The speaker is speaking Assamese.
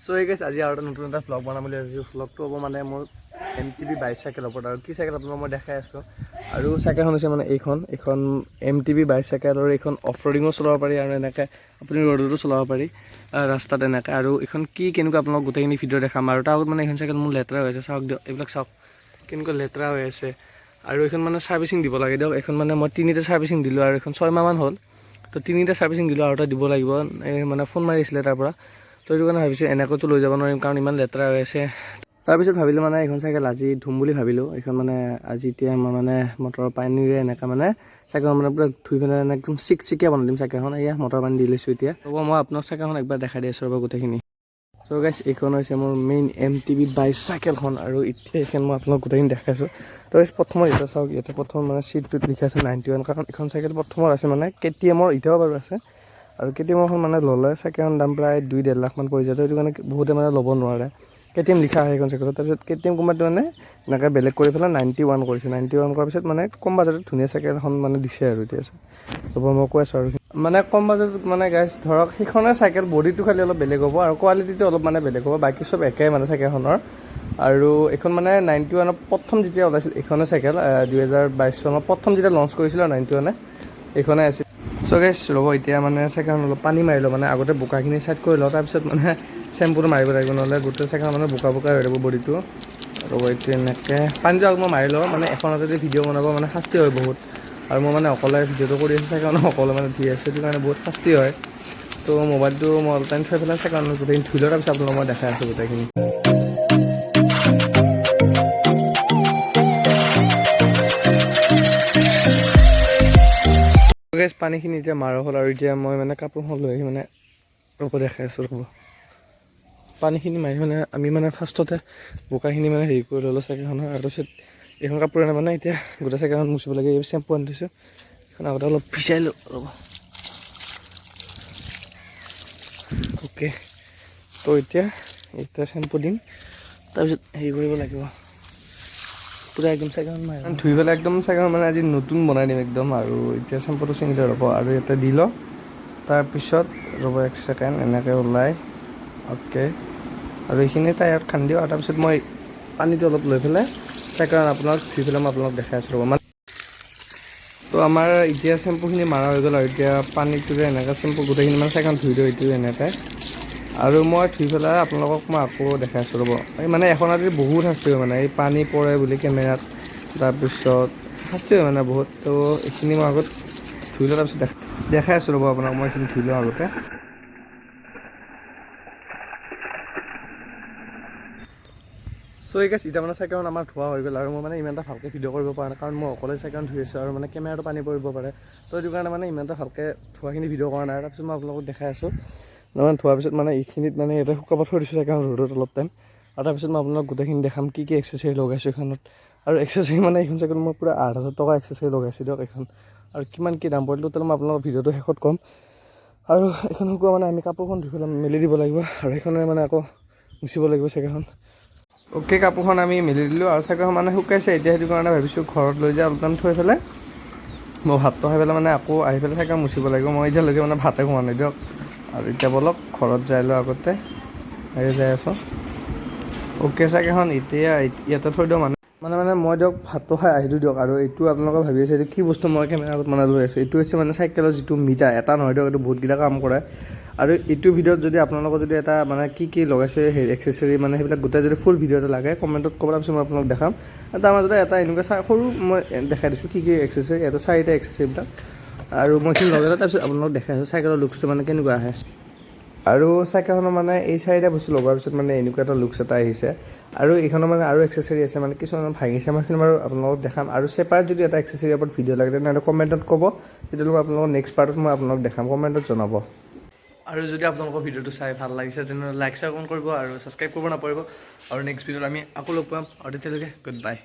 চ' এই গাইছ, আজি আৰু এটা নতুন এটা ভ্লগ বনাম বুলি ভাবিছোঁ। ভ্লগটো হ'ব মানে মোৰ এমটিবি বাইচাইকেলৰ ওপৰত। আৰু কি চাইকেল আপোনাক মই দেখাই আছোঁ। আৰু চাইকেলখন হৈছে মানে এইখন এইখন এমটিবি বাইচাইকেল। আৰু এইখন অফ ৰ'ডিঙো চলাব পাৰি আৰু এনেকৈ আপুনি ৰ'ডতো চলাব পাৰি, ৰাস্তাত এনেকৈ। আৰু এইখন কি কেনেকুৱা, আপোনালোক গোটেইখিনি ভিডিঅ' দেখাম। আৰু তাৰ আগত মানে এইখন চাইকেল মোৰ লেতেৰা হৈ আছে, চাওক দিয়ক। এইবিলাক চাওক, কেনেকুৱা লেতেৰা হৈ আছে। আৰু এইখন মানে ছাৰ্ভিচিং দিব লাগে দিয়ক। এইখন মানে মই তিনিটা ছাৰ্ভিচিং দিলোঁ আৰু এইখন 6 মাহমান হ'ল। তো তিনিটা ছাৰ্ভিচিং দিলোঁ আৰু এটা দিব লাগিব। এই মানে ফোন মাৰিছিলে তাৰ পৰা। তো সেইটো কাৰণে ভাবিছোঁ, এনেকৈতো লৈ যাব নোৱাৰিম, কাৰণ ইমান লেতেৰা হৈ আছে। তাৰপিছত ভাবিলোঁ মানে এইখন চাইকেল আজি ধুম বুলি ভাবিলোঁ। এইখন মানে আজি এতিয়া মই মানে মটৰৰ পানীৰে এনেকৈ মানে চাইকেলখন মানে পূৰা ধুই পেলাই মানে একদম চিকচিকীয়া বনাই দিম চাইকেলখন। এয়া মটৰ পানী দি লৈছোঁ এতিয়া। ৰ'ব, মই আপোনাক চাইকেলখন একবাৰ দেখাই দি আছোঁ, ৰ'ব গোটেইখিনি। চ' গাইছ, এইখন হৈছে মোৰ মেইন এমটিবি বাইচাইকেলখন আৰু এতিয়া এইখন মই আপোনাক গোটেইখিনি দেখাইছোঁ। তো গাইছ, প্ৰথমত এতিয়া চাওক, ইয়াতে প্ৰথম মানে চিটটোত লিখা আছে 91, কাৰণ এইখন চাইকেল প্ৰথমত আছে মানে কেটিএমৰ, এতিয়াও বাৰু আছে। আৰু কেটিএমৰখন মানে ল'লে চাইকেলখন দাম প্ৰায় 2-1.5 লাখমান পৰি যায়। তো সেইটো কাৰণে বহুতে মানে ল'ব নোৱাৰে। কেটিএম লিখা হয় সেইখন চাইকেলত। তাৰপিছত কেটিএম কোম্পানীটো মানে এনেকৈ বেলেগ কৰি পেলাই 91 কৰিছে। 91 কৰাৰ পিছত মানে কম বাজেটত ধুনীয়া চাইকেল এখন মানে দিছে। আৰু এতিয়া আছে, ৰ'ব, মই কৈ আছোঁ। আৰু মানে কম বাজেটত মানে গাইছ, ধৰক সেইখনে চাইকেল, বডিটো খালি অলপ বেলেগ হ'ব আৰু কোৱালিটিটো অলপ মানে বেলেগ হ'ব, বাকী চব একেই মানে চাইকেলখনৰ। আৰু এইখন মানে 91ত প্ৰথম যেতিয়া ওলাইছিল এইখনে চাইকেল, 2022 চনত প্ৰথম যেতিয়া লঞ্চ কৰিছিল আৰু 91-এ এইখনে আছিল। চ' গাইছ, ৰ'ব, এতিয়া মানে চাইকেলখন অলপ পানী মাৰি লওঁ। মানে আগতে বোকাখিনি চাইড কৰি লওঁ, তাৰপিছত মানে চেম্পুটো মাৰিব লাগিব, নহ'লে গোটেই চাইকেল মানে বোকা বোকা হৈ যাব বডিটো। ৰ'ব, এইটো এনেকৈ পানীটো আগত মই মাৰি লওঁ। মানে এখন হাতেদি ভিডিঅ' বনাব মানে শাস্তি হয় বহুত। আৰু মই মানে অকলে ভিডিঅ'টো কৰি আছোঁ, চাইকেল অকলে মানে ধুই আছোঁ, সেইটো কাৰণে বহুত শাস্তি হয়। তো মোবাইলটো মই অলপ টাইম থৈ পেলাই চাইকেল গোটেইখিনি ধুই লওঁ, তাৰপিছত আপোনালোক মই দেখাই আছোঁ গোটেইখিনি। গাইছ, পানীখিনি এতিয়া মাৰা হ'ল আৰু এতিয়া মই মানে কাপোৰখন লৈ আহি মানে, ৰ'ব, দেখাই আছোঁ, ৰ'ব। পানীখিনি মাৰি মানে আমি মানে ফাৰ্ষ্টতে বোকাখিনি মানে হেৰি কৰি ল'লোঁ চাইকেলখনৰ। আৰু তাৰপিছত এইখন কাপোৰেৰে মানে এতিয়া গোটেই চাইকেলখন মুচিব লাগে। এই চেম্পু আনি থৈছোঁ, এইখন আগতে অলপ ভিজাই লওঁ, ৰ'ব। অ'কে, তো এতিয়া এতিয়া চেম্পু দিম, তাৰপিছত হেৰি কৰিব লাগিব। পূৰা একদম চাইকেলখন মাৰি ধুই পেলাই একদম চাইকেলখন মানে আজি নতুন বনাই দিম একদম। আৰু এতিয়া চেম্পুটো ছিঙি ৰ'ব, আৰু ইয়াতে দি লওঁ। তাৰপিছত ৰ'ব এক ছেকেণ্ড, এনেকৈ ওলাই, অ'কে। আৰু এইখিনি টায়াৰত খান্দি দিওঁ আৰু তাৰপিছত মই পানীটো অলপ লৈ পেলাই চাইকেলখন আপোনাক ধুই পেলাই মই আপোনাক দেখাই আছোঁ, ৰ'ব। মানে তো আমাৰ এতিয়া চেম্পুখিনি মাৰা হৈ গ'ল আৰু এতিয়া পানীটোৰে এনেকৈ চেম্পু গোটেইখিনি মানে চাইকেলখন ধুই দিওঁ এইটো এনেকৈ। আৰু মই ধুই পেলাই আপোনালোকক মই আকৌ দেখাই আছোঁ, ৰ'ব। এই মানে এখন আজি বহুত শাস্তি হয়, মানে এই পানী পৰে বুলি কেমেৰাত, তাৰপিছত শাস্তি হয় মানে বহুত। তো এইখিনি মই আগত ধুই লওঁ, তাৰপিছত দেখাই আছোঁ, ৰ'ব আপোনাক। মই এইখিনি ধুই লওঁ আগতে। চ' এই গাইছ, এতিয়া মানে চাইকেলখন আমাৰ ধোৱা হৈ গ'ল। আৰু মই মানে ইমান এটা ভালকৈ ভিডিঅ' কৰিব পৰা নাই, কাৰণ মই অকলে চাইকেলখন ধুই আছোঁ আৰু মানে কেমেৰাটো পানী পৰিব পাৰে। তো সেইটো কাৰণে মানে ইমান এটা ভালকৈ ধোৱাখিনি ভিডিঅ' কৰা নাই। তাৰপিছত মই আপোনালোকক দেখাই আছোঁ। মানে ধোৱাৰ পিছত মানে এইখিনিত মানে ইয়াতে শুকাব থৈ দিছোঁ চাইকেলখন ৰ'দত অলপ টাইম। আৰু তাৰপিছত মই আপোনালোক গোটেইখিনি দেখাম কি কি এক্সেচৰি লগাইছোঁ এইখনত। আৰু এক্সেচৰি মানে এইখন চাইকেল মই পূৰা 8000 টকা এক্সেচৰি লগাইছোঁ দিয়ক এইখন। আৰু কিমান কি দাম পৰিল টোটেল মই আপোনালোকক ভিডিঅ'টো শেষত ক'ম। আৰু এইখন শুকোৱা মানে আমি কাপোৰখন ধুই পেলাই মেলি দিব লাগিব আৰু সেইখনেৰে মানে আকৌ মুচিব লাগিব চাইকেলখন। অ'কে, কাপোৰখন আমি মেলি দিলোঁ আৰু চাইকেলখন মানে শুকাইছে এতিয়া। সেইটো কাৰণে ভাবিছোঁ ঘৰত লৈ যাই অলপ টাইম থৈ পেলাই মই ভাতটো খাই পেলাই মানে আকৌ আহি পেলাই চাইকেল মুচিব লাগিব। মই এতিয়ালৈকে মানে ভাতে খোৱা নাই দিয়ক। আৰু এতিয়া ব'লক, ঘৰত যাই লওঁ আগতে। এই যাই আছোঁ। অ'কে, চাইকেলখন এতিয়া ইয়াতে থৈ দিওঁ। মানে মই দিয়ক ভাতটো খাই আহিলোঁ দিয়ক। আৰু এইটো আপোনালোকে ভাবি আছে এইটো কি বস্তু মই কেমেৰা আগত মানে লৈ আছোঁ। এইটো হৈছে মানে চাইকেলৰ যিটো মিটাৰ, এটা নহয় দিয়ক, এইটো বহুতকেইটা কাম কৰে। আৰু এইটো ভিডিঅ'ত যদি আপোনালোকৰ যদি এটা মানে কি কি লগাইছে সেই এক্সেচৰি মানে সেইবিলাক গোটেই যদি ফুল ভিডিঅ' এটা লাগে, কমেণ্টত ক'ব, তাৰপিছত মই আপোনালোক দেখাম। আৰু তাৰ মাজতে এটা এনেকুৱা চাই সৰু মই দেখাই দিছোঁ কি কি এক্সেচৰি। এটা চাৰিটা এক্সেচৰিবিলাক আৰু মই এইখিনি লগাই লওঁ, তাৰপিছত আপোনালোক দেখাই আছোঁ চাইকেলৰ লুকছটো মানে কেনেকুৱা আহে। আৰু চাইকেলখনৰ মানে এই চাৰিটা বস্তু লগোৱাৰ পিছত মানে এনেকুৱা এটা লুকছ এটা আহিছে। আৰু এইখনৰ মানে আৰু এক্সেচৰি আছে, মানে কিছুমান ভাঙিছে, মই সেইখিনি বাৰু আপোনালোকক দেখাম। আৰু ছেপাৰেট যদি এটা এক্সেচৰিৰ ওপৰত ভিডিঅ' লাগে, তেনেহ'লে কমেণ্টত ক'ব, তেতিয়াহ'লে মই আপোনালোকক নেক্সট পাৰ্টত মই আপোনালোকক দেখাম। কমেণ্টত জনাব। আৰু যদি আপোনালোকৰ ভিডিঅ'টো চাই ভাল লাগিছে, তেনেহ'লে লাইক, শ্বেয়াৰ, কমেণ্ট কৰিব আৰু ছাবস্ক্ৰাইব কৰিব নাপাহৰিব। আৰু নেক্সট ভিডিঅ'ত আমি আকৌ লগ পাম আৰু তেতিয়ালৈকে গুড বাই।